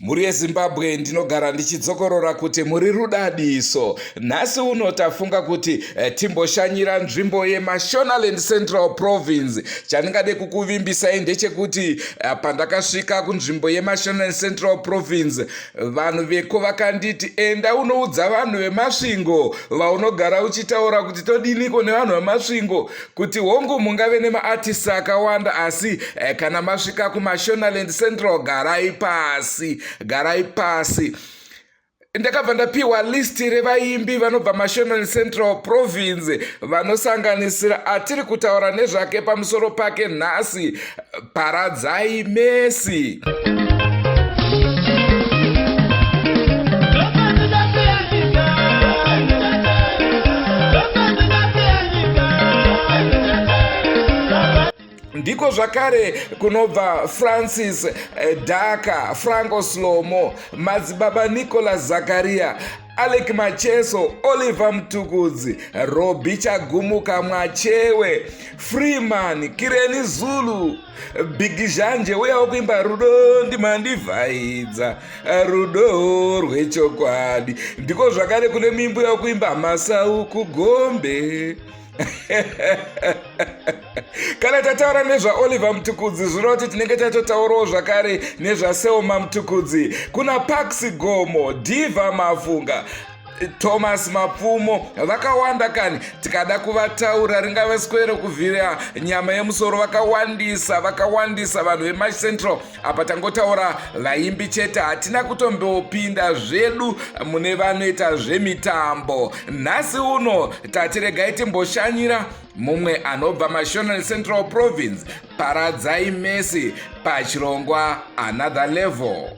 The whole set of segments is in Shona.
Mhuri yeZimbabwe, ndinogara ndichidzokorora kuti muri rudadiso. Nhasi uno tafunga kuti timboshanyira nzvimbo yeMashonaland Central Province. Chandingade kukuvimbisai ndechekuti pandakasvika kunzvimbo yeMashonaland Central Province, vanhu veko vakanditi enda unoudza vanhu veMasvingo vaunogara uchitaura kuti todiniko nevanhu veMasvingo kuti hongu mungave nemaartists akawanda asi kana masvika kuMashonaland Central garai pasi, garai pasi. Ndakabva ndapiwa list revaimbi vanobva Mashonaland Central Province vanosanganisira atiri kutaura nezvake pamusoro pake nhasi, Paradzai Mesi. Ndiko zvakare kunobva Francis Dhaka, Franco Slomo, Madzibaba Nicholas Zakaria, Alec Macheso, Oliver Mtukudzi, Robi Chagumuka Mwachewe, Freeman, Kireni Zulu, Big Zhanje uyawo kuimba rudo ndimandivhaidza rudo rwechokwadi. Ndiko zvakare kune mimbo yakuimba Masau Kugombe. Kana tataura nezvaOliver Mtukudzi zvinova kuti tinenge tatotaurawo zvakare nezvaSelma Mtukudzi, kuna Pax Gomo, Diva Mafunga, Thomas Mapfumo, vakawanda kani. Tikada kuvataura ringave square kuvhira nyama yemusoro, vakawandisa, vakawandisa vanhu veMash Central. Apa tangotaura vaimbi chete, hatina kutombopinda zvedu mune vanoita zvemitambo. Nhasi uno tati regai timboshanyira mumwe anobva Mashonaland Central Province, Paradzai Mesi, pachirongwa Another Level.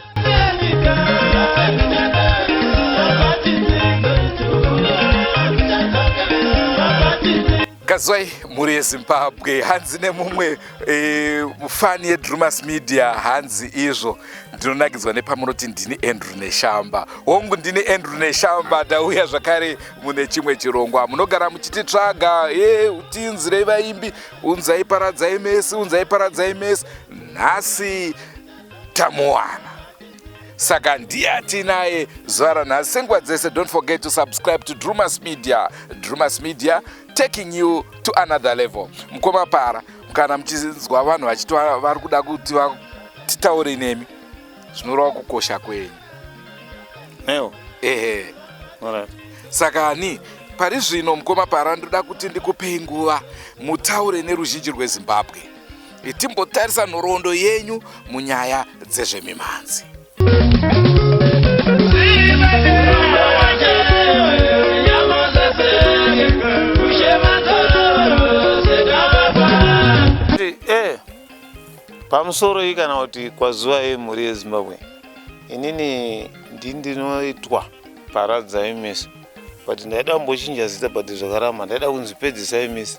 Kazwai mhuri yeZimbabwe, hanzi nemumwe mufani yeDrumas Media, hanzi izvo ndinonakidzwa nepamunoti ndini Andrew Neshamba. Hongu, ndini Andrew Neshamba, ndauya zvakare mune chimwe chirongwa. Munogara muchititsvaga, tinzirei vaimbi, unzai Paradzai Mesi, unzai Paradzai Mesi. Nhasi tamuwana, saka ndiye atinaye zuva ranhasi. Senguva dzese, don't forget to subscribe to Drumas Media. Drumas Media, taking you to another level. Mukoma Para, kana muchinzwa vanhu vachiti vari kuda kuti titaure nemi, zvinoreva kukosha kwenyu. Neo. Ehe. Alright. Saka ani pari zvino, mukoma Para, ndoda kuti ndikupei nguva mutaure neruzhinji rweZimbabwe, timbotarisa nhoroondo yenyu munyaya dzezvemimhanzi. Pamusoro iyi kana kuti kwazuva yemhuri yeZimbabwe, inini ndinoitwa Paradzai Mesi, but ndaida kumbochinja zita, but zvakaramba. Ndaida kunzi Pedzisai Mesi,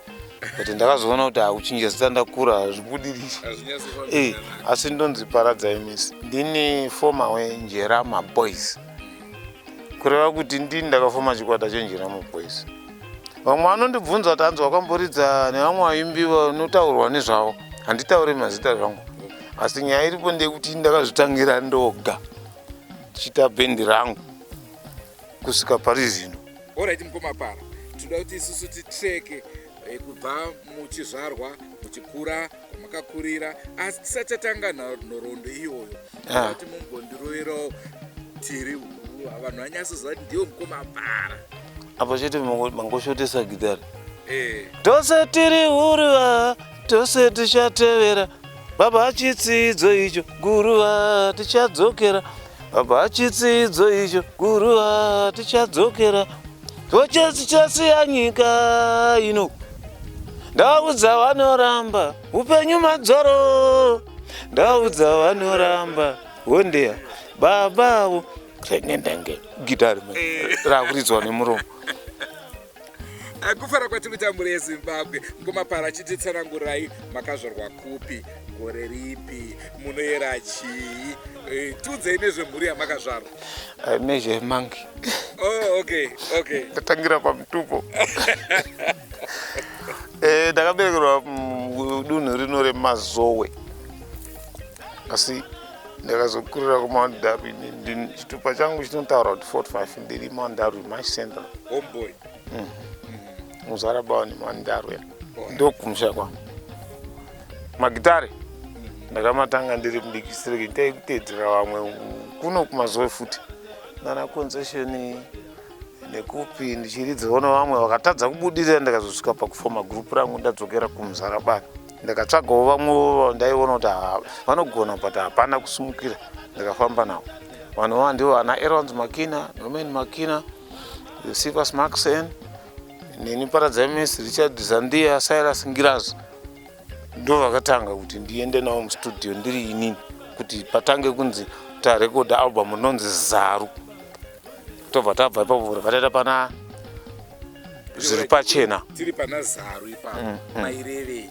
but ndakazoona kuti hakuchinja zita ndakura hazvibudiriri. Asi ndonzi Paradzai Mesi. Ndini former weNjerama Boys, kureva kuti ndini ndakafoma chikwata cheNjerama Boys. Vamwe vanondibvunza kuti hanzi wakamboridza nevamwe vaimbi vanotaurwa nezvavo. Handitauri mazita zvangu, asi nyaya iripo ndeyekuti ndakazvitangira ndoga tichiita bhendi rangu kusvika pari zvino. Alright, mukoma Para, tinoda kuti isusu titreke kubva muchizvarwa, muchikura, kwamakakurira, asi tisati tatanga nhoroondo iyoyo, kuti mumbondiroverawo tiri vanhu vanyatsoziva kuti ndiwo mukoma Para. Apo chete mangoshotesa gitari. Tose tiri huruva, tose tichatevera baba chitsidzo icho guruva, tichadzokera baba chitsidzo icho guruva, tichadzokera toche, tichasiya nyika ino. Ndaudza vanoramba upenyu madzoro, ndaudza vanoramba hondeya babavo rengendenge gitari rakuridzwa nemuromo. Kufara kwatiri kuita mhuri yeZimbabwe. Mukoma Para, chititsanangurai, makazvarwa kupi, gore ripi, munoyera chii? Tiudzei nezvemhuri yamakazvarwa. I measure monkey. Oh, okay. Ndatangira pamutupo. Ndakaberekerwa mudunhu rino reMazowe, asi Ndakazokurira kuMount Darwin. Chitupa changu chinotaura kuti 45 ndiri Mount Darwin, Mash Central. Homeboy. Muzarabani, Mount Darwin, ndokumusha kwangu. Magitare ndakamatanga ndiri mudiki sireki, ndaikutedzera vamwe kuno kuMazoe futi, nana Concession nekupi, ndichiridzawo nevamwe vakatadza kubudirira. Ndakazosvika pakufoma gurupu rangu ndadzokera kuMuzarabani. Ndakatsvagawo vamwewo ndaiona kuti vanogona, but hapana kusumukira. Ndakafamba navo vanhu vava, ndivo vana Erons Makina, Norman Makina, Sivas Maxen, neni Paradzaimes, Richard Zandia, Silas Ngirazi. Ndo vakatanga kuti ndiende navo mustudio ndiri inini, kuti patange kunzi tarekodha album rinonzi Zaru. Tobva tabva ipapo, vataita pana Zviri Pachena. Tiri pana Zaru ipapo, mairevei?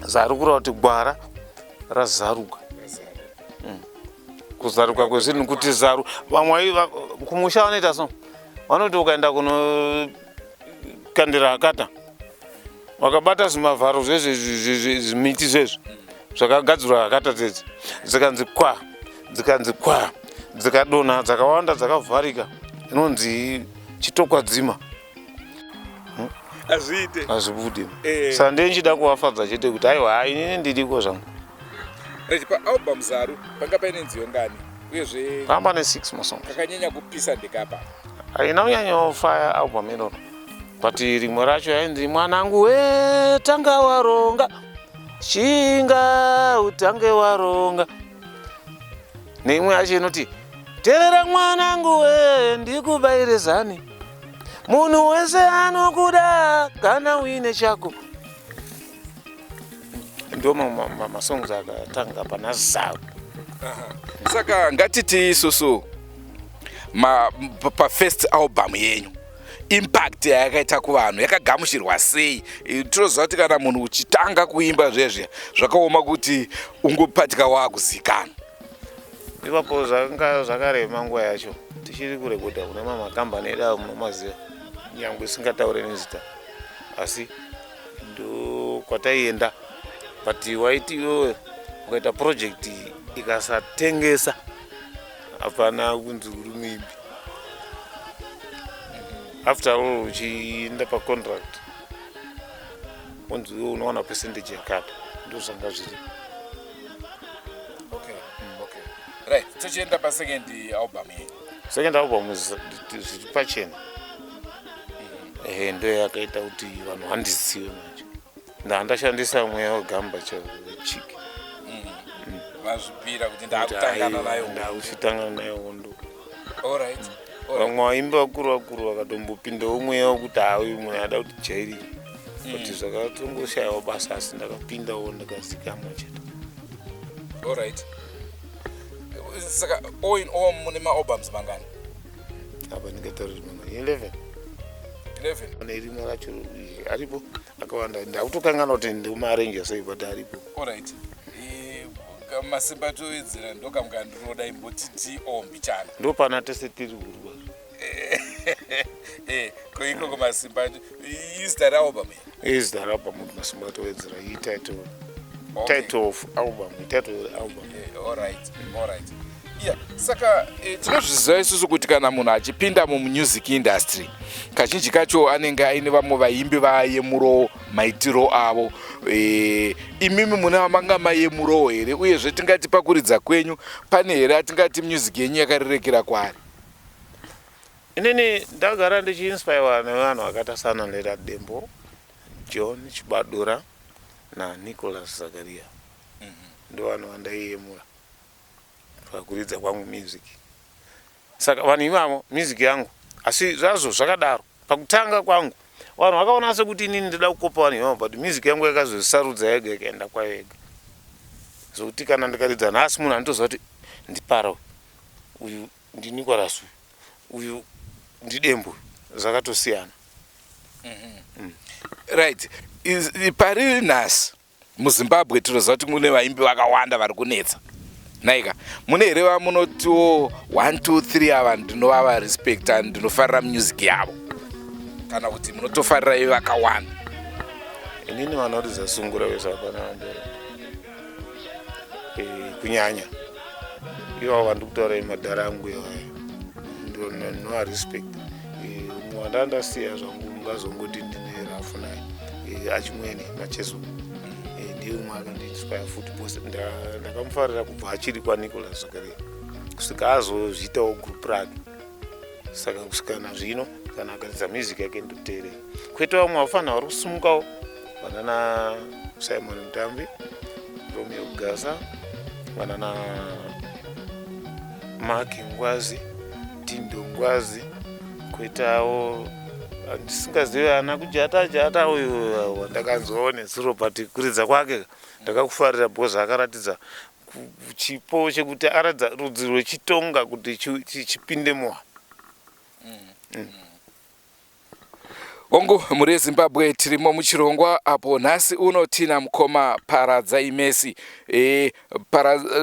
Zaru kureva kuti gwara razaruka, kuzaruka kwezvinhu, kuti zaru. Vamwe kumusha vanoita so, vanoti ukaenda kunokandira hakata, wakabata zvimavharo zvezvi, zvimiti zvezvi zvakagadzirwa hakata dzedzi, dzikanzi kwa, dzikanzi kwa, dzikadonha dzakawanda dzakavharika, inonzi chitokwadzima. Hazviite. Hazvibudi. Saka ndiye ndichida kuvafadza chete kuti aiwa, inini ndiriko zvangu. Right, paalbum Zaru panga paine nziyo ngani uyezve? Pamba ne6 masong. Kakanyanya kupisa ndekapa? Haina kunyanyofaya album iroro, but rimwe racho yainzi "Mwanangu we, tanga waronga, shinga utange waronga", neimwe yacho inoti "Terera mwanangu we, ndikubaire zani, munhu wese anokuda kana uine chako". Ndo masongs akatanga pana Zaru. Saka ngatiti isusu pafirst album yenyu, impact yayakaita kuvanhu yakagamuchirwa sei? Tinoziva kuti kana munhu uchitanga kuimba zvezve, zvakaoma kuti ungopatika waakuzikanwa. Ipapo zvanga zvakarema. Nguva yacho tichiri kurekodha kune mamwe makambani edu avo munomaziva, nyange isingataure nezita, asi ndo kwataienda. But waiti iwewe ukaita project ikasatengesa, hapana kunzi uri muimbi. After all, uchienda pacontract, unzi iwe unowana percentage yakati. Ndo zvanga zviri. Okay. Right, tochienda pasecond album yenyu. Second album is Zviri Pachena. Ehe, ndo yakaita kuti vanhu vandizive manje. Ndandashandisa mweya wegamba chiki. Vazvipira kuti ndakutangana nayo. Ndakuchitangana nayo hondo. Alright. Vamwe vaimbi vakuru vakuru vakatombopindawo mweya wekuti hauyu munhu ada kuti jairira, but zvakatongoshayiwa basa, asi ndakapindawo ndikazikamwa chete. Alright, saka all in all mune maalbums mangani? Apa ndingataura kuti mamwe 11. 11? Nerimwe racho aripo akawanda, ndakutokanganwa kuti ndikumaarrange sei, but aripo. Alright. Masimba towedzera ndokamukandinoda imbotiti ombichana. Ndopana tese tiri kurwa. Ko ikoko masimba izita realbum iyi? Izita realbum kuti Masimba Atowedzera, ititle, title of album, title album. Alright, yeah. Saka tinozviziva isusu kuti kana munhu achipinda mumusic industry, kazhinji kacho anenge aine vamwe vaimbi vaayemurawo maitiro avo. Imimi mune vamanga mayemurawo here? Uyezve tingati pakuridza kwenyu pane here atingati music yenyu yakarerekera kwaari? Inini ndagara ndichiinspirewa nevanhu vakaita sana Leonard Dembo, John Chibadura naNicholas Zakaria. Ndo vanhu vandaiyemura pakuridza kwangu music. Saka vanhu ivavo, music yangu, asi zvazvo zvakadaro, pakutanga kwangu vanhu vakaona sekuti inini ndoda kukopa vanhu ivavo, but music yangu yakazosarudza yega, ikaenda kwayo yega, zvokuti kana ndikaridza nhasi, munhu anotoziva kuti ndipara uyu, ndiNicholas uyu, uyu ndiDembo, zvakatosiyana. Right. Pariri nhasi muZimbabwe, tinoziva kuti mune vaimbi vakawanda vari kunetsa naika. Mune here vamunotiwo 1 2 3 ava ndinovava respecta, ndinofarira music yavo, kana kuti munotofarira ivi vakawanda? Inini vanoridza sungura vese hapana vandora kunyanya. Ivavo vandikutaura madhara angu iwayo ndinoarespect. Umwe wandandasiya zvangu ungazongoti ndine rafu naye, achimwene Macheso, ndiye umwe akandiinspire futi because ndakamufarira kubva achiri kwaNicholas Zakaria kusvika azozviitawo group rake. Saka kusvika nazvino kana akaridza music yake ndoteerera. Kwete vamwe vafanira vari kusimukawo, vanana Simon Mutambi, Romeo Gasa, vanana Mark Ngwazi, Tindo Ngwazi, kwoitawo handisingazivi ana kujata jata uyu wandakanzwawo nezuro, but kuridza kwake ndakakufarira because akaratidza chipo chekuti aratidza rudzi rwechitonga kuti chipinde muwa. Hongu, mhuri yeZimbabwe, tirimo muchirongwa apo nhasi uno tina mukoma Paradzai Mesi.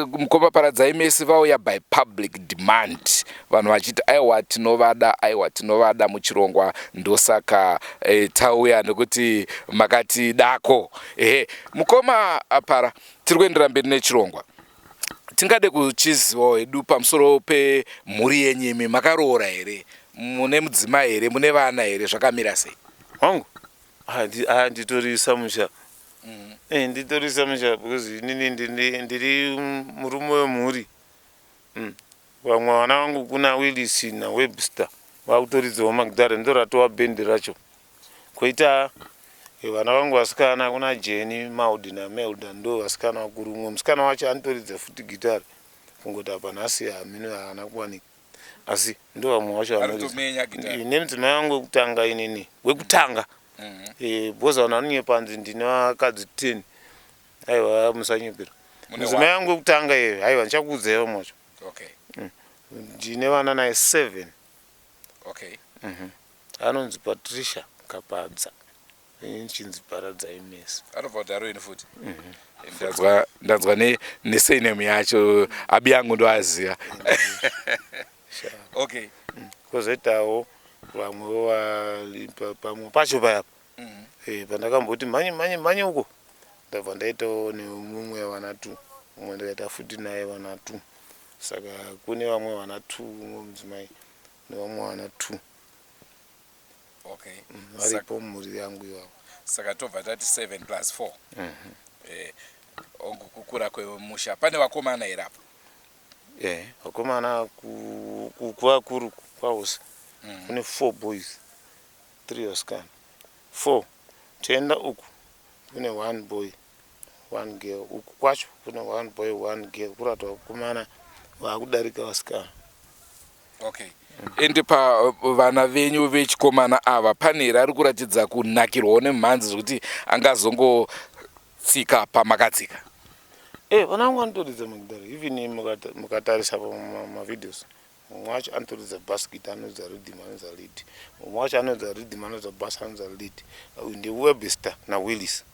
Mukoma Paradzai Mesi vauya by public demand, vanhu vachiti aiwa tinovada, aiwa tinovada muchirongwa. Ndosaka tauya nekuti makati dako. Ehe, mukoma Para, tiri kuendera mberi nechirongwa. Tingade kuchizivawo hedu pamusoro pemhuri yenyu. Imi makaroora here? Mune mudzimai here? Mune vana here? Zvakamira sei? Wangu, nditori samusha. Nditori samusha because inini ndiri murume wemhuri. Vamwe vana vangu kuna Willis naWebster, vakutoridzawo magitare, ndoratova bhendi racho. Kwoita vana vangu vasikana, kuna Jenny, Maud naMelda, ndo vasikana vakuru. Umwe musikana wacho anotoridza futi gitare, kungoti apa nhasi hamino haana kuwanika, asi ndo vamwe vacho. Aritomenya gitare. Nemudzimai wangu wekutanga, inini wekutanga, because vanhu vanonyepa hanzi ndine vakadzi 10. Aiwa, musanyepera. Mune Mudzimai wangu wekutanga iyeyo, aiwa, ndichakuudzai vamwe vacho. Ndine vana naye 7. Anonzi Patricia Kapadza, ini ndichinzi Paradzai Mesi. Anobva kudharo futi. Ndanzwa nesurname yacho, abi yangu ndoaziva. Okay. Kwozoitawo vamwewo pamwe pacho payapa, pandakamboti mhanye mhanye mhanye uko, ndabva ndaitawo nemumwe vana two, umwe ndikaita futi naye vana two. Saka kune vamwe vana two, umwe mudzimai nevamwe vana two. Varipo mumhuri yangu ivavo. Saka tobva tati 7 plus 4. Ongu kukura kwemusha. Pane vakomana here apo? Vakomana kuvakuru kwahose kune four boys, three vasikana, four. Toenda uku kune one boy, one girl. Uku kwacho kune one boy, one girl, kurati vakomana vakudarika vasikana. Okay, ende pavana venyu vechikomana ava, pane here ari kuratidza kunakirwawo nemhanzi zvekuti angazongotsika pamakatsika? Vana vangu vanotoridza magitare. Even mukatarisa pamavideos, mumwe wacho anotoridza bass guitar, anoridza rhythm, anoridza lead. Mumwe wacho anoridza rhythm, anoridza bass, anoridza lead. Uyu ndiWebster naWillis,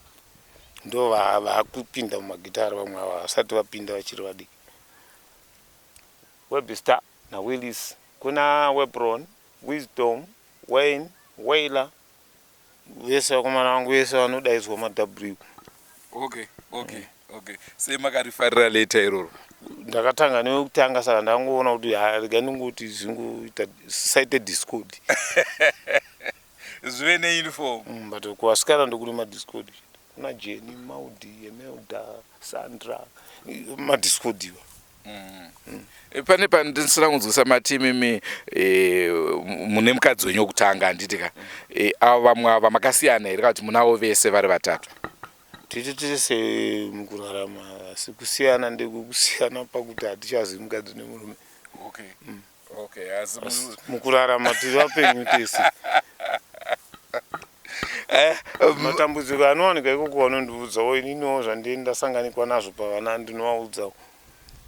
ndo vaakupinda mumagitare. Vamwe ava vasati vapinda, vachiri vadiki, Webster naWillis. Kuna Webron, Wisdom, Wayne, Wailer, vese vakomana vangu vese vanodaidzwa maW. Okay, sei makarifarira letter iroro? Ndakatanga newekutanga, saka ndangoona kuti ha, rega ndingoti zvingoita saite discord. Zvive neuniform. But kuvasikana ndokune madiscord, kuna Jenny, Maudi, Emelda, Sandra, madiscord iwa. Pane pandisina kunzwisa. Mati imimi mune mukadzi wenyu wekutanga, handiti ka? Ava vamwe ava makasiyana here, kana kuti munavo vese vari vatatu? Titi tese mukurarama, asi kusiyana ndekukusiyana pakuti hatichazivi mukadzi nemurume. Okay, asi Asi mukurarama tiri vapenyu tese. Matambudziko anowanika ikoko vanondiudzawo, ininiwo zvandii ndasanganikwa nazvo pavana ndinovaudzawo.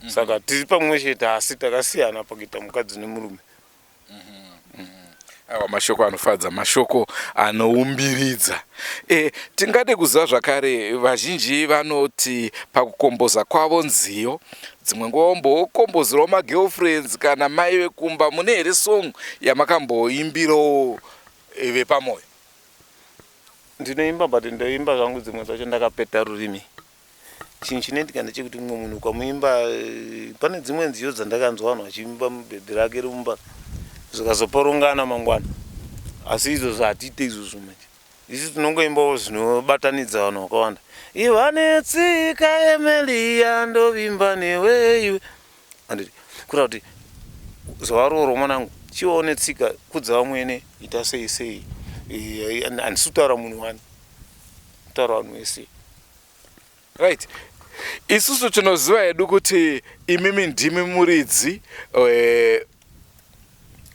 Saka tiri pamwe chete, asi takasiyana pakuita mukadzi nemurume. Awa, mashoko anofadza, mashoko anoumbiridza. Tingade kuziva zvakare, vazhinji vanoti pakukomboza kwavo nziyo, dzimwe nguva vombokombozerawo magirlfriends kana mai vekumba. Mune here song yamakamboimbirawo vepamoyo? Ndinoimba, but ndoimba zvangu dzimwe dzacho ndakapeta rurimi. Chinhu chinoitika ndechekuti mumwe munhu ukamuimba eh, pane dzimwe nziyo dzandakanzwa vanhu vachiimba mubhebhi rake remumba zvikazoporongana mangwana asi izvozvo hatiite izvozvo manje isu tinongoimbawo zvinobatanidza vanhu vakawanda iva netsika emeliya ndovimba newe iwe anditi kureva kuti zuva roro mwanangu chivawo netsika kudza vamwene ita sei sei eh, handisi kutaura munhu wani kutaura vanhu vese Right. Isusu tinoziva hedu kuti imimi ndimi muridzi eh,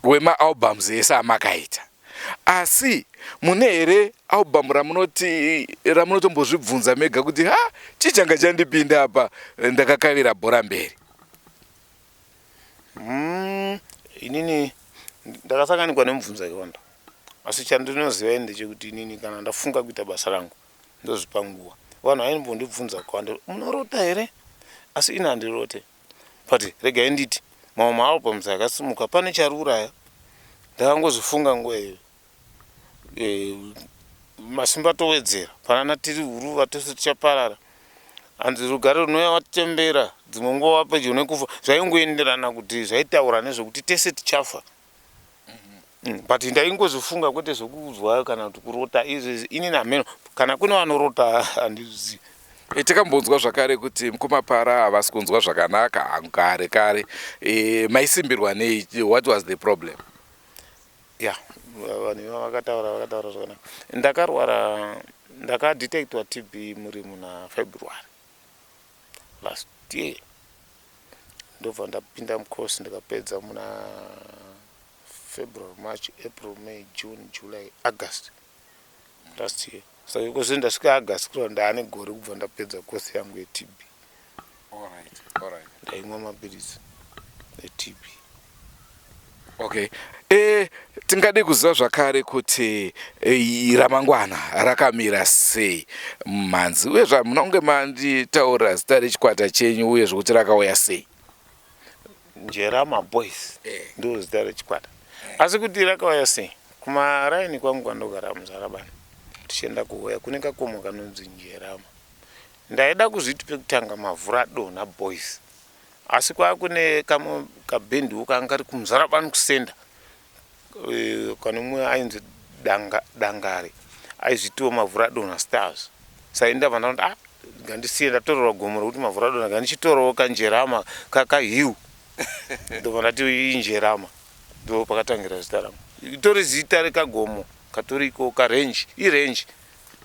wemaalbums ese amakaita asi mune here album ramunoti ramunotombozvibvunza mega kuti ha chii changa chandipinda apa ndakakavira bhora mberi mm, inini ndakasanganikwa nemubvunzo yakawanda asi chandinoziva ini ndechekuti inini kana ndafunga kuita basa rangu ndozvipa nguva vanhu vaimbondibvunza kakawanda munorota here asi ini handirote but regai nditi mamwe maalbums akasimuka pane chariuraya ndakangozvifunga nguva iyo e, masimba towedzera panana tiri huruva tose tichaparara hanzi rugare runouya watembera dzimwe nguva wapedyo nekufa zvaingoenderana kuti zvaitaura nezvekuti tese tichafa Mm, but ndaingozvifunga kwete zvekuudzwa kana kuti kurota izvi inini hameno kana kune vanorota handizvizivi e, takambonzwa zvakare kuti mukoma para havasi kunzwa zvakanaka kare kare e, maisimbirwa nei what was the problem ya vanhu iva vakataura vakataura zvakanaka ndakarwara ndakadetectwa tb muri muna february last year ndobva ndapinda mucourse ndikapedza muna february march april may june july august last year saka ikozvo ndasvika august kureva ndaane gore kubva ndapedza course yangu yetb ndaimwa mapiritsi etb okay e, tingade kuziva zvakare kuti e, ramangwana rakamira sei mumhanzi uye zvamuna kunge manditaurira zita rechikwata chenyu uye zvokuti rakauya sei njerama boys eh. ndo zita rechikwata asi kuti rakauya sei kumaraini kwangu kwandogara muzarabani tichienda kuhoya kune kakomo kanonzi njerama ndaida kuzviti pekutanga mavhura donha boys asi kwakune kamwe kabhendiwo kanga kari kumuzarabani kusenda eh, kane mumwe ainzi danga, dangare aizvitiwo mavhura donha stars saka ndabva ndaona ah ngandisiye ndatorerwa gomo rekuti mavhura donha ngandichitorawo kanjerama kahill ndobva ndati injerama ndo pakatangira zita rangu itori zita rekagomo katoriko karange irange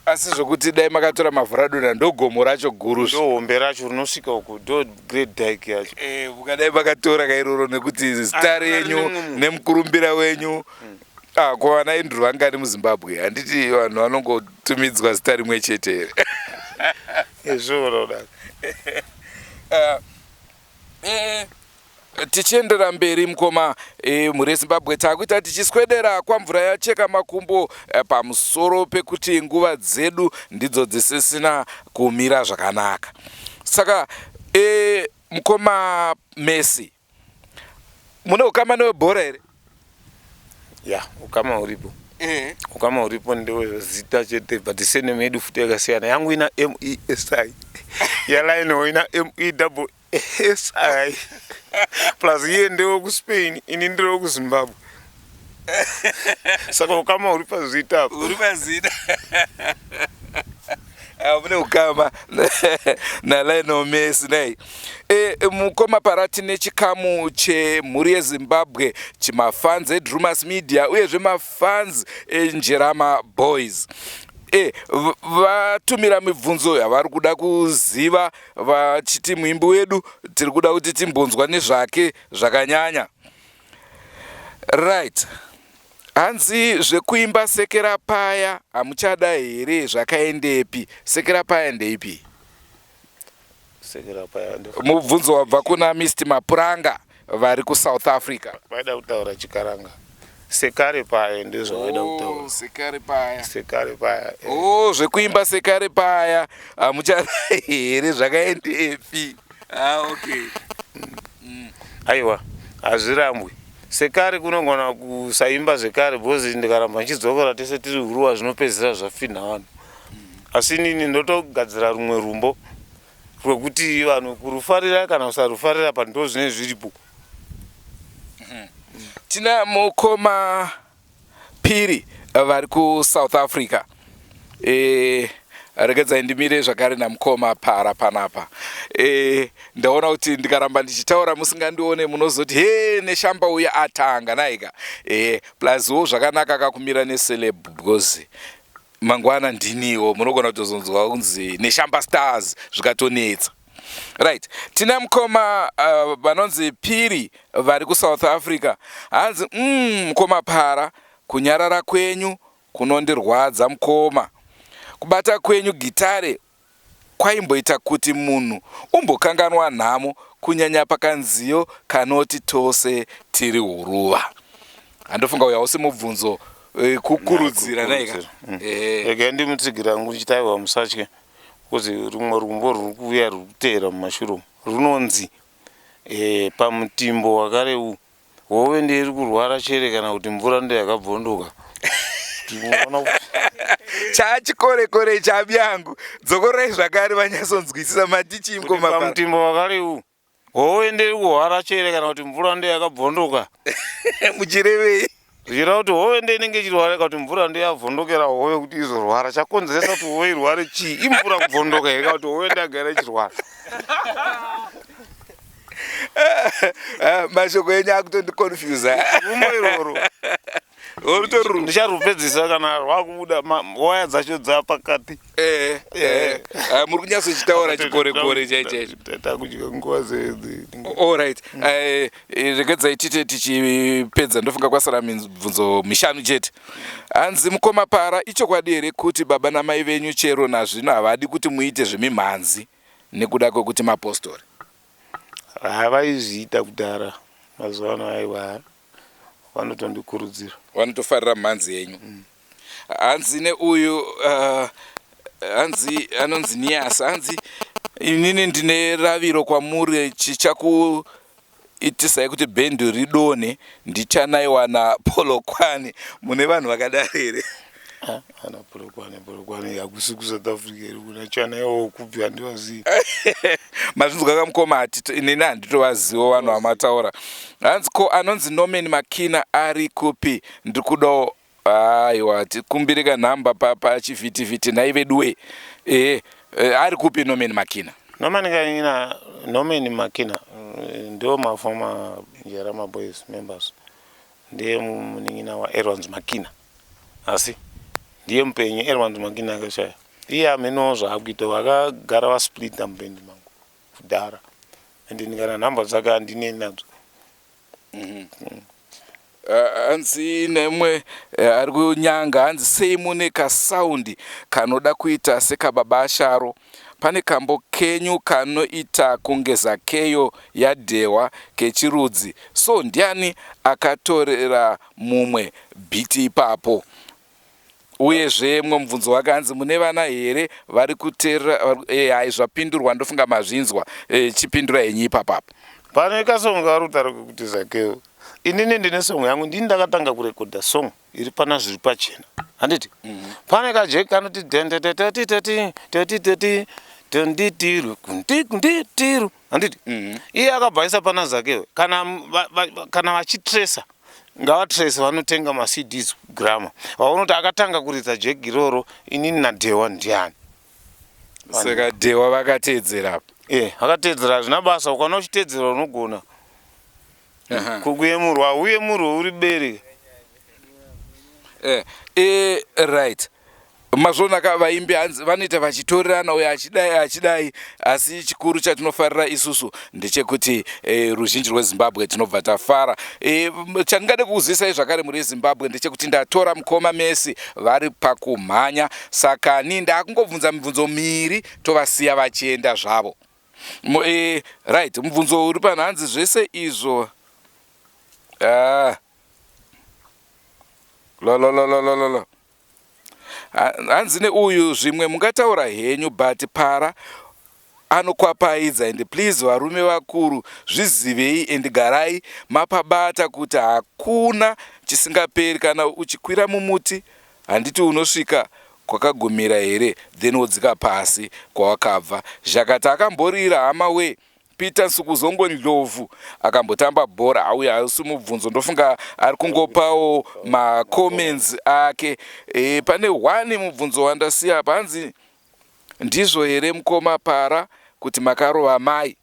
asi zvokuti dai makatora mavhuradonha ndogomo racho guru ndohombe racho rinosvika uku ndo great dyke yacho eh, mukadai makatora kairoro nekuti zita renyu nemukurumbira wenyu mm. ah, ko vana Andrew vangani muzimbabwe handiti vanhu vanongotumidzwa zita rimwe chete here izvoroda eh, eh, tichiendera mberi mukoma e, mhuri yezimbabwe taakuita tichiswedera kwamvura yacheka makumbo e, pamusoro pekuti nguva dzedu ndidzo dzisisina kumira zvakanaka saka e, mukoma messi mune ukama newebhora here ya ukama huripo eh. ukama huripo ndewezita chete but surname yedu futi yakasiyana yangu ina mesi yalionel ina me double si plus iye ndewekuSpain ini ndirewekuzimbabwe saka ukama huri pazita apo uri pazita ah, mune ukama naLionel Messi nei e, mukoma para tine chikamu chemhuri yezimbabwe chimafans edrumas media uyezve mafans enjerama boys e, vatumira mibvunzo yavari kuda kuziva vachiti muimbi wedu tiri kuda kuti timbonzwa nezvake zvakanyanya right hanzi zvekuimba sekera paya hamuchada here zvakaendepi sekera paya ndeipi sekera paya mubvunzo wabva kuna mr mapuranga vari kusouth africa vaida kutaura chikaranga sekare paya ndezvavaida oh, kutaura sekare paya sekare paya eh. oh zvekuimba sekare paya hamuchada here zvakaendepi ah, okay mm. aiwa hazvirambwi sekare kunogona kusaimba zvekare because ndikaramba ndichidzokora tese tiri huruwa zvinopedzisira zvafinha vanhu asi inini ndotogadzira rumwe rumbo Rwekuti vanhu kurufarira kana kusarufarira pa ndo zvinenge zviripo. Tina mukoma Piri vari kuSouth Africa. E, regedzai ndimire zvakare namukoma Para panapa. E, ndaona kuti ndikaramba ndichitaura musingandione munozoti he Neshamba uya atanga naika. E, pluswo zvakanaka kakumira neceleb because mangwana ndiniwo munogona kutozonzwa kunzi Neshamba Stars zvikatonetsa. Right, tina mukoma vanonzi Piri vari kuSouth Africa. Hanzi mukoma Para, kunyarara kwenyu kunondirwadza mukoma. Kubata kwenyu gitare kwaimboita kuti munhu umbokanganwa nhamo, kunyanya pakanziyo kanoti tose tiri huruva. Handofunga uyu hausi mubvunzo, kukurudzira naika. Regai ndimutsigira hangu ndichiti aiwa musatye, because rumwe rumbo rwuri kuuya rwuri kuteera mumashure umu runonzi pamutimbo wakare u hove ndeiri kurwara chere kana kuti mvura ndo yakabvondoka. Chachikorekore chabyangu, dzokorai zvakare vanyatsonzwisisa mati chii mukoma Para? Pamutimbo wakare u hove ndeiri kurwara chere kana kuti mvura ndo yakabvondoka. Muchirevei? Zvichireva kuti hove ndo inenge ichirwara kana kuti mvura ndo yabvondokera hove kuti izorwara. Chakonzeresa kuti hove irware chii? Imvura kubvondoka here kana kuti hove ndo yagara ichirwara? Mashoko enyu akutondiconfusa. Rumbo iroro ndicharupedzisa kana rwakubuda waya dzacho dzapakati. Muri kunyatsochitaura chikorekore chaichaicho. Takudya nguva dzedzi. Allright, regedzai tite tichipedza, ndofunga kwasara mibvunzo mishanu chete. Hanzi mukoma Para, ichokwadi here kuti baba namai venyu chero nazvino havadi kuti muite zvemimhanzi nekuda kwekuti mapostori? Havaizviita kudhara, mazuva ano aiwa, vanotondikurudzira. Vanotofarira mhanzi yenyu. Hanzi neuyu hanzi anonzi Nias, hanzi inini ndine raviro kwamuri, chichakuitisai kuti bhendi ridonhe ndichanaiwa naPolokwane. Mune vanhu vakadaro here? Ana Polokwane, Polokwane hakusi kuSouth Africa iri kuna chanaiwawo kupi, handivazivi. Mazvinzwa kamukoma, inini handitovazivo vanhu vamataura. Hanzi ko anonzi Norman Makina ari kupi? Ndiri kudawo. Aiwa, tikumbirika nhamba pachivhitivhiti nhai veduwe. Ehe, ari kupi Norman Makina? Norman Makina, Norman Makina ndo maformer Njerama Boys members, ndiye munin'ina waErwans Makina, asi ndiye mupenyu. Erwans Makina akashaya, iye amenowo zvaakuita, vakagara vasplita mubendi mangu kudhara, and kana nhamba dzake handinei nadzo. Hanzi nemwe ari kunyanga, hanzi sei mune kasaundi kanoda kuita sekababa Asharo? Pane kambo kenyu kanoita kunge Zakeyo yadhehwa kechirudzi so, ndiani akatorera mumwe bhiti ipapo? Uyezve mumwe mubvunzo wake, hanzi mune vana here vari kuteerera? Hai, zvapindurwa, ndofunga mazvinzwa. Chipindura henyu ipapapo. Pane kasong kaari kutaura kekuti Zakeo, inini ndine song yangu, ndini ndakatanga kurekodha song iri pana zviri pachena, handiti? Pane kajeki kanoti dentetetati tetiteti tenditiru kunditiru, handiti? Iye akabva aisa pana Zakeo. Kana vachitresa ngavatrese, vanotenga maCDs grama, vaona kuti akatanga kuridza jeki iroro inini naDhewa ndiani. Saka Dhewa vakateedzera? Akateedzera hazvina basa, ukaona uchiteedzera unogona kuyemurwa, hauyemurwe uri bere. Right, mazvonaka, vaimbi hanzi vanoita vachitorerana, uyo achidai achidai, asi chikuru chatinofarira isusu ndechekuti ruzhinji rweZimbabwe tinobva tafara. Chandingade kukuzisai zvakare muri yeZimbabwe ndechekuti ndatora mukoma Messi vari pakumhanya, saka ni ndaakungobvunza mibvunzo miri, tovasiya vachienda zvavo. Right, mubvunzo uri pano, hanzi zvese izvo, ah. Lolololololo. Hanzi neuyu, zvimwe mungataura henyu but Para anokwapaidza, and please varume vakuru zvizivei and garai mapabata kuti hakuna chisingaperi. Kana uchikwira mumuti, handiti unosvika? kwakagumira here then wodzika pasi kwawakabva. Zhakata akamborira hama wee. Peter Nsukuzongo Ndlovu akambotamba bhora auya hausi mubvunzo ndofunga ari kungopawo macomments ake e, pane one mubvunzo wandasiya apa hanzi ndizvo here mukoma para kuti makarova mai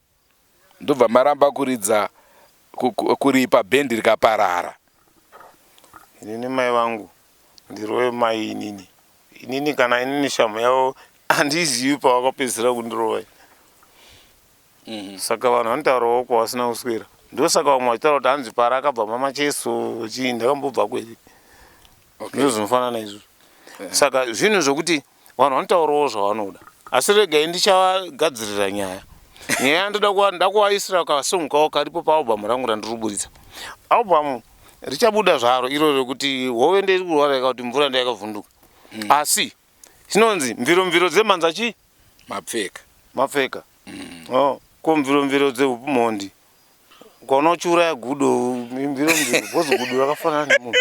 ndobva maramba kuridza kuripa bhendi rikaparara inini mai vangu ndirove mai inini inini kana inini shamhu yavo handizivi pavakapedzisira kundirova mm -hmm. saka vanhu vanotaurawo kwavasina kuswera ndosaka vamwe vachitaura kuti hanzi para akabva mamacheso chii ndakambobva kweri okay. ndo zvinofanana izvozvo yeah. saka zvinhu zvokuti vanhu vanotaurawo zvavanoda asi regai ndichavagadzirira nyaya nyaya yandoda ndakuvaisira kasong kavo karipo paalbum rangu randiri kuburitsa album richabuda zvaro iro rekuti hove ndeiri kurwara yaka kuti mvura ndeyakavhunduka mm. asi chinonzi mviro mviro dzemhanza chii mapfeka mapfeka mm. oh, ko mviro mviro dzehumhondi ukaona uchiuraya gudo mviro mviro bhozi gudo rakafanana nemunhu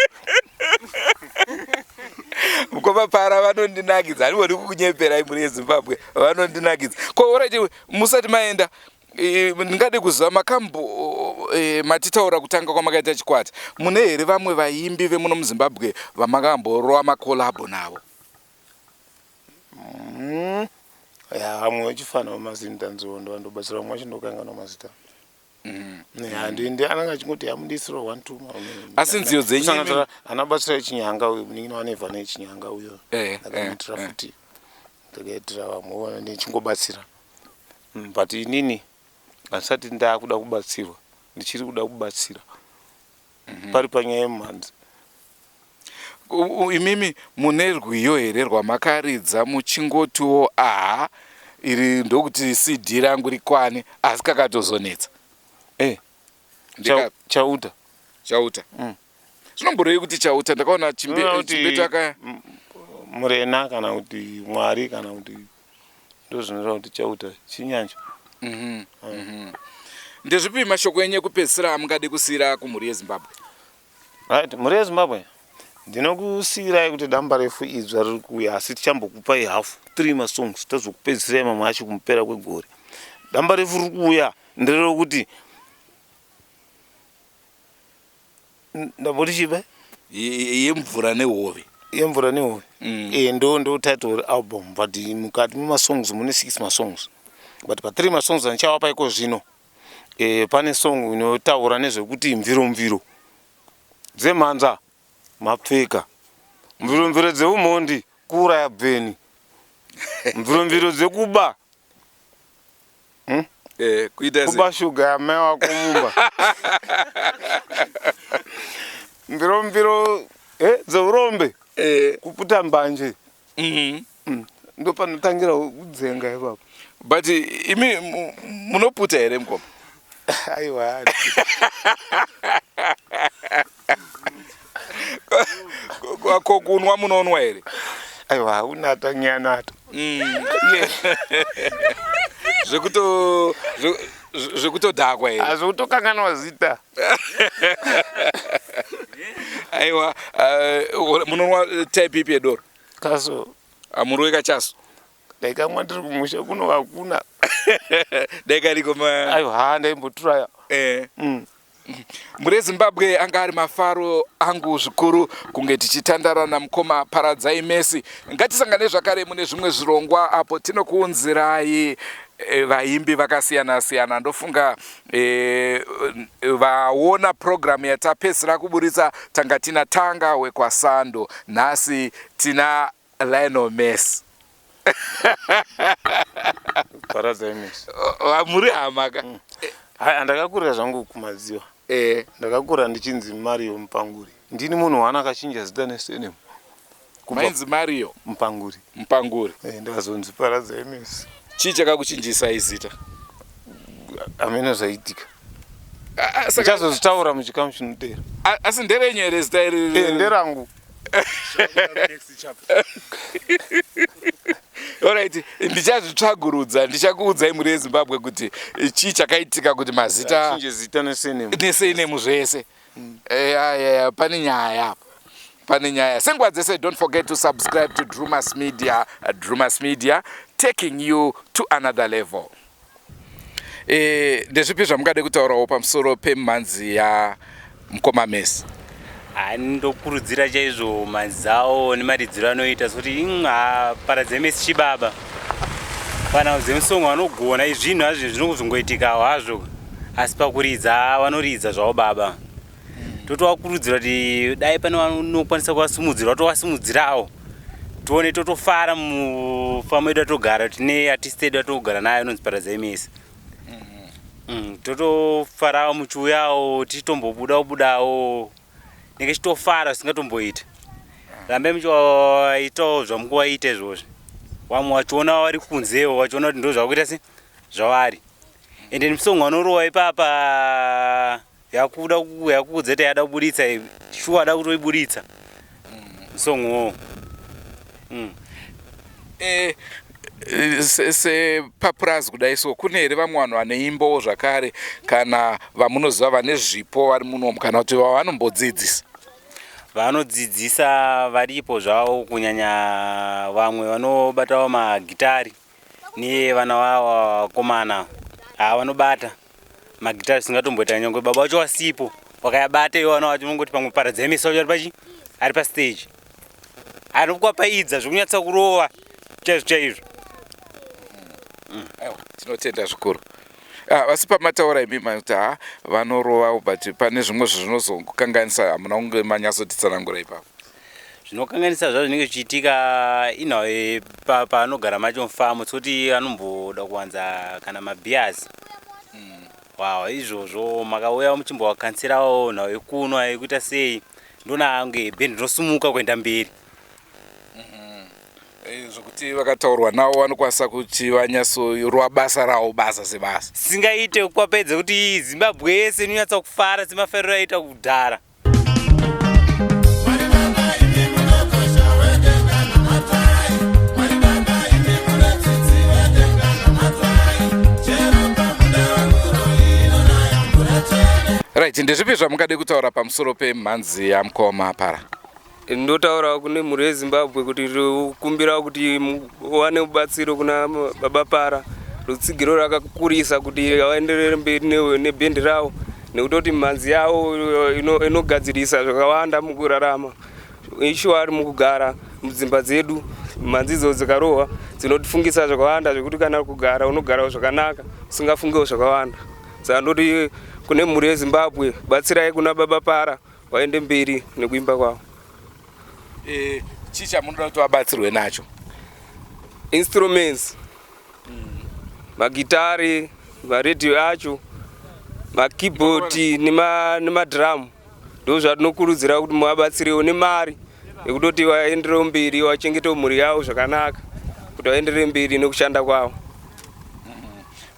mukoma para vanondinakidza handivoni kukunyeperai mhuri yezimbabwe vanondinakidza ko orit musati maenda ndingade kuziva makambo e, matitaura kutanga kwamakaita chikwata mune here vamwe vaimbi vemuno muzimbabwe vamakamborova makolabho navo mm. ya vamwe vechifana vamazindanziwo ndovandobatsira vamwe vacho ndokanganwa mazita mm. ndi anenge achingoti yamundisiro one two asi nziyo dzenyu anabatsira chinyanga uyo munin'ina wanevha nechinyanga uyo eh, ndakamuitira eh, eh. futi ndakaitira vamwe ndichingobatsira mm, but inini handisati ndakuda kubatsirwa ndichiri kuda kubatsira mm -hmm. pari panyaya yemumhanzi imimi mune rwiyo here rwamakaridza muchingotiwo aha iri ndokuti cd rangu rikwane asi kakatozonetsa eh, chauta chauta mm. Zvinomborevei kuti chauta? Ndakaona chimbeto aka murena kana kuti mwari kana kuti ndozvinoreva kuti chauta chinyanja. Mm -hmm. mm -hmm. Ndezvipi mashoko enyu ekupedzisira amungade kusiira kumhuri yeZimbabwe? Right, mhuri yeZimbabwe ndinokusiirai kuti damba refu idzva riri kuuya asi tichambokupai hafu three masongs tozokupedzisirai mamwe acho kumupera kwegore. Damba refu riri kuuya nderekuti ndamboti chiba yemvura nehove yemvura nehove mm. e, ndo ndo title album but mukati memasongs mune six masongs but pathree masongs andichawapa iko zvino e, pane song inotaura nezvekuti mviro mviro dzemhanza mapfeka mviro mviro dzeumhondi kuuraya bveni mviro mviro dzekuba Hmm? Eh, kuita kuba shuga yamai wako mumba mviro mviro eh, dzeurombe eh. kuputa mbanje mm -hmm. mm. ndopanotangira kudzenga ipapo but imi munoputa here mukoma aiwa ko kunwa munonwa here aiwa haunata nyanata mm. zvekuto zvekutodhakwa here ah, zvekutokanganwa zita aiwa eh, munonwa type ipi yedoro kaso amuruwe kachaso ndaikamwa ndiri kumusha kuno hakuna dai kariko ma aiwa ha ndaimboturaya eh. mm. Mhuri yeZimbabwe anga ari mafaro angu zvikuru kunge tichitandara namukoma Paradzai Messi. Ngatisangane zvakare mune zvimwe zvirongwa apo tinokuunzirai eh, vaimbi vakasiyana siyana. Ndofunga e, vaona program yatapedzisira kuburitsa tanga tina Tanga wekwaSando, nhasi tina Lionel Messi. Paradzai Messi. Muri hama ka? Mm. Hai, ndakakurira zvangu kumadziwa. Eh. Ndakakura ndichinzi Mario Mupanguri. Ndini munhu waana akachinja zita nesurname. Mainzi Mario Mupanguri. Mupanguri. Eh, ndakazonzi Paradzai Messi. Chii chakakuchinjisai zita? Hameno zvaitika. Ndichazozvitaura muchikamu chinoteera. Asi nderenyu here zita iri? Eh, nderangu. Alright, ndichazvitsvagurudza ndichakuudzai mhuri yeZimbabwe kuti chii chakaitika kuti mazita zita nesurname zvese. Mm. Eh, ya, ya, pane nyaya apa. Pane nyaya. Senguva dzese, don't forget to subscribe to Drumas Media. Drumas Media, taking you to another level. Ndezvipi zvamungade kutaurawo pamusoro pemhanzi yamukoma Mesi? Ndokurudzira chaizvo mhanzi dzawo nemaridziro anoita, sekuti inga Paradze Mesi chibaba kana dzemusongo vanogona. Izvinhu hazvo zvinozongoitikawo hazvo, asi pakuridza vanoridza zvavo baba. Totovakurudzira kuti dai pane vanokwanisa kuvasimudzira, vatovasimudzirawo, tione totofara mufamu yedu atogara. Tine artist yedu atogara nayo inonzi Paradzai Mesi. Totofarawo muchiuyawo, tichitombobudawo budawo, nenge chitofara zvisingatomboita. Rambai muchiwaitawo zvamukuvaita izvozvi, vamwe vachiona vari kunzewo, vachiona kuti ndo zvakuita se zvavari. Ende musongo vanorowa ipapa yakuda yakuudza kuti yada kubuditsa shuwa, ada kutoibuditsa musongowo. Sepapurazi kudai so, kune here vamwe vanhu vanoimbawo zvakare, kana vamunoziva vane zvipo vari munomu, kana kuti vavanombodzidzisa? Vanodzidzisa varipo zvavo, kunyanya vamwe vanobatawo magitari nevana vavo vakomana. Ha, vanobata magitari zvisingatomboita, nyangwe baba vacho wasipo, wakayabata iwo vana vacho unongoti pamwe Paradzai Mesi wacho ari pachi ari pastage, anokwapaidza zvekunyatsa kurova chaizvo chaizvo. Aiwa, tinotenda zvikuru. Ah, asi pamataura imi makuti ha, vanorovawo, but pane zvimwe zvinozokanganisa, hamuna kunge manyatsotitsanangura ipapo. Zvinokanganisa zvazvo zvinenge zvichiitika inhau paanogara macho mufamu, sekuti anomboda kuwanza kana mabeers. Wow, izvozvo makauya muchimbovakanserawo nhau yekunwa, yekuita sei, ndona kunge bhendi rinosumuka kuenda mberi. Zvokuti vakataurwa navo vanokwanisa kuti vanyatsorova basa ravo, basa sebasa. Singaite kukwapedza kuti Zimbabwe yese inonyatsa kufara semafariro aita kudhara. Mwari Baba, imi munokosha wedenga, namatai. Mwari Baba, imi munotsitsi wedenga, namatai. Chero pamunda wemuro inonaya mvura tsvene. Right, ndezvipi zvamungade kutaura pamusoro pemhanzi yamukoma Para? Ndotaurawo kune mhuri yeZimbabwe kuti kumbirawo kuti muwane rubatsiro kuna baba Para, rutsigiro rakakurisa kuti vaenderere mberi nebhendi ravo, nekutoti mhanzi yavo inogadzirisa zvakawanda mukurarama. Ishuwa ari mukugara mudzimba dzedu, mhanzi idzo dzikarohwa dzinotifungisa zvakawanda, zvekuti kana kugara unogarawo zvakanaka, usingafungewo zvakawanda. Saka ndoti kune mhuri yeZimbabwe, batsirai kuna baba Para vaende mberi nekuimba kwavo. Chii chamunoda kuti vabatsirwe nacho? Instruments, magitari, maredhiyo acho, makeyboard nemadhiramu. Ndo zvatinokurudzira kuti muvabatsirewo nemari yekutoti vaenderewo mberi, vachengetewo mhuri yavo zvakanaka, kuti vaenderere mberi nekushanda kwavo.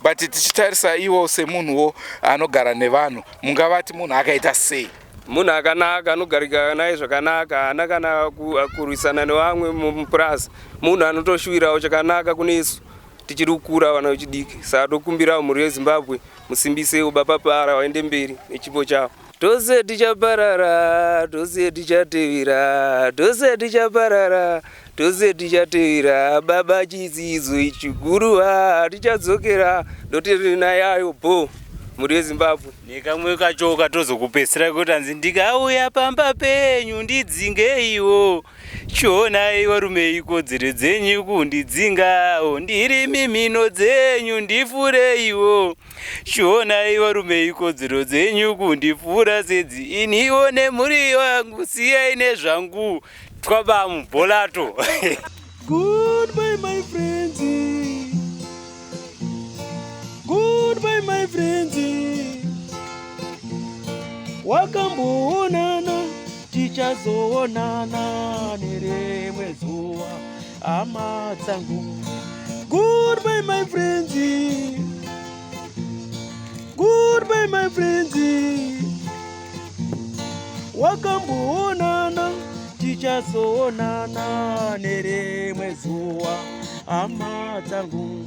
But tichitarisa iwo semunhuwo anogara nevanhu, mungavati munhu akaita sei? Munhu akanaka, anogarika naye zvakanaka, haana kana kurwisana nevamwe mupurazi. Munhu anotoshuwirawo chakanaka kune isu tichiri kukura, vana vechidiki. Saka tokumbirawo mhuri yeZimbabwe, musimbisewo baba Para vaende mberi nechipo chavo. Tose tichaparara, tose tichatevera, tose tichaparara, tose tichatevera. Baba, chidzidzo ichi guruva tichadzokera, ndotirina yayo bo, mhuri yeZimbabwe. Nekamwe kacho katozokupedzisira kuti hanzi, "Ndikauya pamba penyu ndidzingeiwo. Chionai varume, ikodzero dzenyu kundidzingawo, ndiri mimino dzenyu ndifureiwo. Chionai varume, ikodzero dzenyu kundifura sedzi, iniwo nemhuri wangu siyai nezvangu." Twaba mubholato. Goodbye, my friends. Goodbye, my friends. Wakamboonana, tichazoonana nerimwe zuva, hama dzangu. Goodbye, my friends. Goodbye, my friends. Wakamboonana, tichazoonana nerimwe zuva, hama dzangu.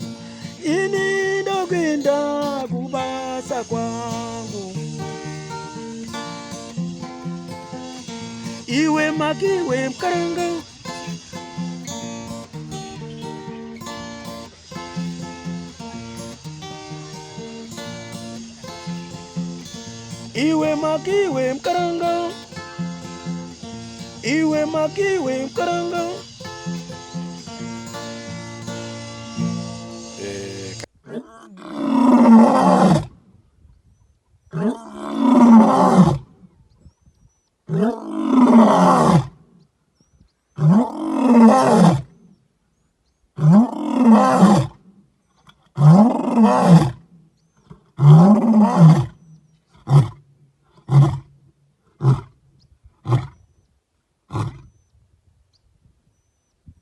Ini ndokuenda kubasa kwangu. Iwe makiwe mukaranga. Iwe makiwe mukaranga. Iwe makiwe mukaranga.